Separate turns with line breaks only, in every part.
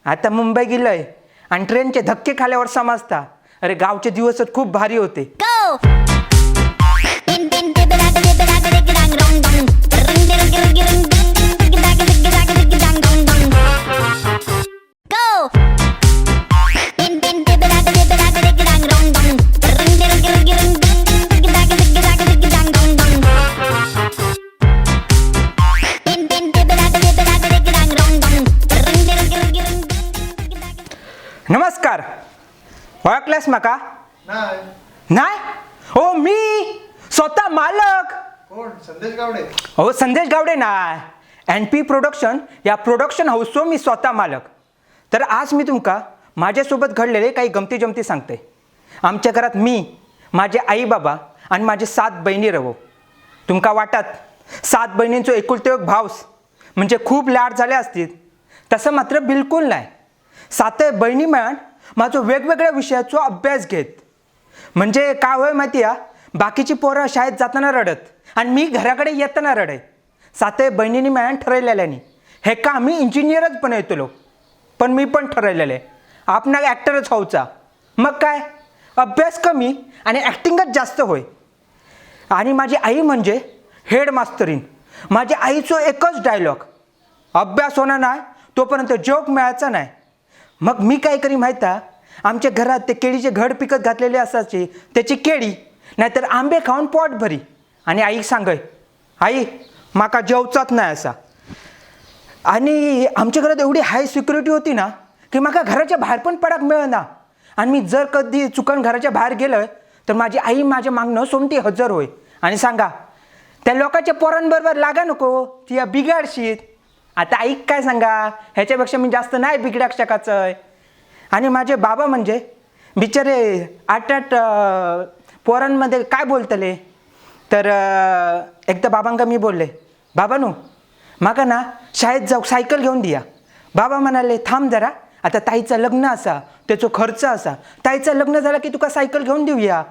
आता मुंबई गेलंय आणि ट्रेनचे धक्के खाल्यावर समजता, अरे गावचे दिवसच खूप भारी होते.
Go! Bin bin dibba dibba dibba dibba dang dong dong. Ring ding ding ding ding ding ding ding ding dang dong dong. Go! Bin bin dibba dibba dibba dang dong dong. Ring ding ding ding ding ding ding ding dang dong dong. Bin bin dibba dibba dibba dang dong dong. Ring ding ding ding ding.
नमस्कार. ओळखल्यास माका?
नाही.
नाही हो, मी स्वतः मालक.
कोण, संदेश गावडे?
हो, संदेश गावडे ना, एन पी प्रोडक्शन या प्रोडक्शन हाऊसचो मी स्वतः मालक. तर आज मी तुमका माझ्यासोबत घडलेले काही गमती जमती सांगते. आमच्या घरात मी, माझे आई बाबा आणि माझे 7 बहिणी रवो. तुमका वाटत 7 बहिणींचो एकुलते एक भावस म्हणजे खूप लाड झाले असतील, तसं मात्र बिलकुल नाही. सातय बहिणी मेळान माझो वेगवेगळ्या विषयाचो अभ्यास घेत. म्हणजे काय होय माहिती आहे, बाकीची पोरं शाळेत जाताना रडत आणि मी घराकडे येताना रडे. सातय बहिणींनी मेळान ठरवलेल्यानी हे का आम्ही इंजिनियरच बनवतलो, पण मी पण ठरवलेले आपणाक ॲक्टरच व्हायचा. मग काय, अभ्यास कमी आणि ॲक्टिंगच जास्त होय. आणि माझी आई म्हणजे हेड मास्तरीन. माझ्या आईचो एकच डायलॉग, अभ्यास होणार नाही तोपर्यंत जोक मिळायचा नाही. मग मी काय करी माहीत आहे, आमच्या घरात ते केळीचे घड पिकत घातलेले असायचे, त्याची केळी नाहीतर आंबे खाऊन पोट भरी आणि आईक सांगय, आई माका जेवचाच नाही असा. आणि आमच्या घरात एवढी हाय सिक्युरिटी होती ना की माका घराच्या बाहेर पण पडाक मिळना. आणि मी जर कधी चुकून घराच्या बाहेर गेलं तर माझी आई माझ्या मागणं सोमती हजर होय आणि सांगा, त्या लोकांच्या पोरांबरोबर लागा नको, ती या बिघाडशीत. आता ऐक काय सांगा, ह्याच्यापेक्षा मी जास्त नाही बिघडाक शकाचंय. आणि माझे बाबा म्हणजे बिचारे 8-8 पोरांमध्ये काय बोलतले. तर एकदा बाबांका मी बोलले, बाबा नो माका ना शाळेत जाऊ सायकल घेऊन दिया. बाबा म्हणाले, थांब जरा, आता ताईचं लग्न असा, त्याचो खर्च असा, ताईचं लग्न झालं की तुका सायकल घेऊन देऊया.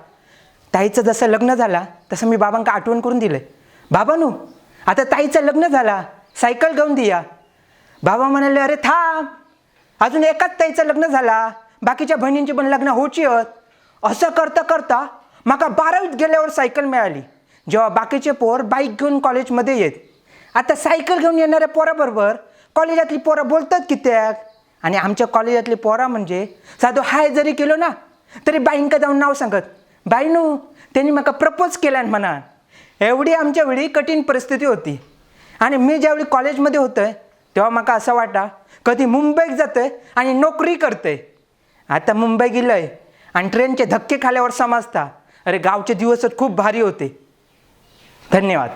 ताईचं जसं लग्न झाला तसं मी बाबांका आठवण करून दिलं, बाबा नो आता ताईचं लग्न झाला, सायकल घेऊन दिया. बाबा म्हणाले, अरे थांब, अजून एकाच ताईचं लग्न झाला, बाकीच्या बहिणींची पण लग्न होची आहेत. असं करता करता माका 12वीत गेल्यावर सायकल मिळाली, जेव्हा बाकीचे पोर बाईक घेऊन कॉलेजमध्ये येत. आता सायकल घेऊन येणाऱ्या पोराबरोबर कॉलेजातली पोरं बोलतात कित्याक. आणि आमच्या कॉलेजातली पोरा म्हणजे साधं हाय जरी केलो ना तरी बाईंका जाऊन नाव सांगत, बाईनू त्यांनी म्हाका प्रपोज केल्यान म्हणा. एवढी आमच्या वेळी कठीण परिस्थिती होती. आणि मी ज्यावेळी कॉलेजमध्ये होतं तेव्हा म्हाका असं वाटा कधी मुंबईत जातंय आणि नोकरी करते. आता मुंबई गेलंय आणि ट्रेनचे धक्के खाल्यावर समजता, अरे गावचे दिवसच खूप भारी होते. धन्यवाद.